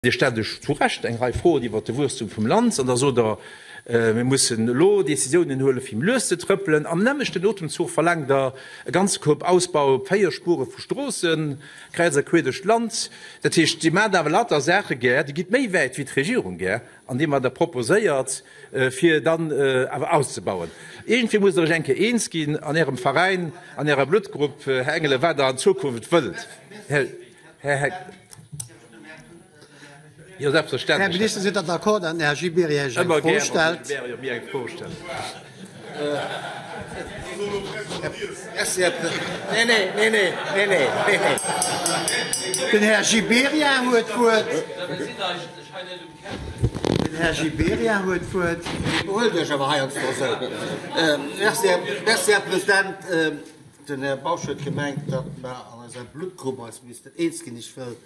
Dir stellt Iech zu Recht eng Rei Froen iwwert de Wuesstum vum Land an da sot Der, mir mussen elo Décisiounen huelen, fir méi lues ze trëppelen. Am nämmlechten Otemzuch verlaangt Der e ganze Koup Ausbau op 4 Spure vu Stroossen, kräiz a queer duerch d'Land. Dat heescht, Dir maacht awer lauter Saache gär, Dir gitt méi wäit wéi d'Regierung gär an deem, wat Der proposéiert, fir dann awer auszebauen. Iergendwéi musst Der Iech eng Kéier eens ginn an Ärem Veräin, an Ärer Bluttgrupp, Här Engelen, wat Der an Zukunft wëllt. Här. Jo, selbstverständlech. Här Minister, sidd Der d'accord, datt den Här Gibéryen Iech eng Fro stellt? Den Här Gibéryen huet d'Wuert. Den Här Gibéryen huet d'Wuert. Behuelt Iech awer heiansdo esou. Merci, Här President. Den Här Bausch huet gemengt, datt mer an eiser Bluttgrupp eis missten eens ginn. Ech wëll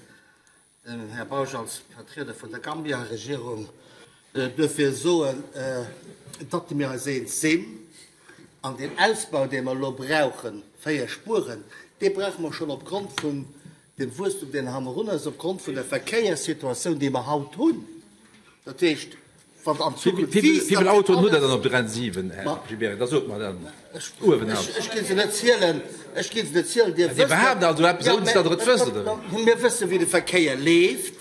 dem Här Bausch als Vertrieder vun der Gambia-Regierung duerfir soen, datt mir eis eens sinn. An deen Ausbau, dee mer elo brauchen, 4 Spueren, dee brauche mer schonn opgrond vun dem Wuesstum, deen hannerun ass, opgrond vun der Verkéierssituatioun, déi mer haut hunn. Dat heescht, wann an Zukunft wiisst, Wéi vill Autoen hutt Der dann op der N7, Här Gibéryen? Da sot mer dann uewen aus. Ech gi se net zielen. Ech gi se net zielen. Dir wësst. Dir behaapt also eppes, ouni datt Der et wësst, oder wéi? Mir wëssen, wéi de Verkéier leeft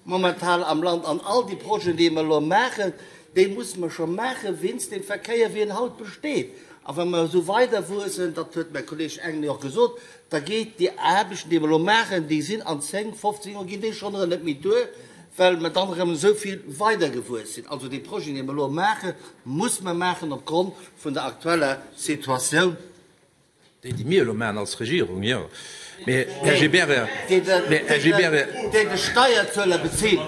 momentan am Land. An all déi Projeten, déi mer elo maachen, déi musse mer scho maache wéinst dem Verkéier, wéi en haut besteet. A wa mer esou weiderwuessen, dat huet mäi Kolleeg Engel jo och gesot, da geet déi Aarbechten, déi mer elo maachen, déi sinn an 10, 15 Joer ginn déi schonn erëm net méi duer, well mer dann erëm esou vill weidergewuess sinn. Also dee Projet, dee mer elo maachen, muss mer maachen opgrond vun der aktueller Situatioun. Déi, déi mir elo maachen als Regierung, jo. Mee, Här Gibéryen, mee, Här Gibéryen. Déi de Steierzueler bezilt.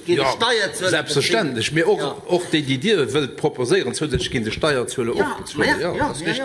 Déi de Steierzueler bezilt. Jo, selbstverständlech. Mee och, och déi, déi Dir wëllt proposéieren zousätzlech, ginn de Steierzueler och bezuelt. Jo, dat ass richtig.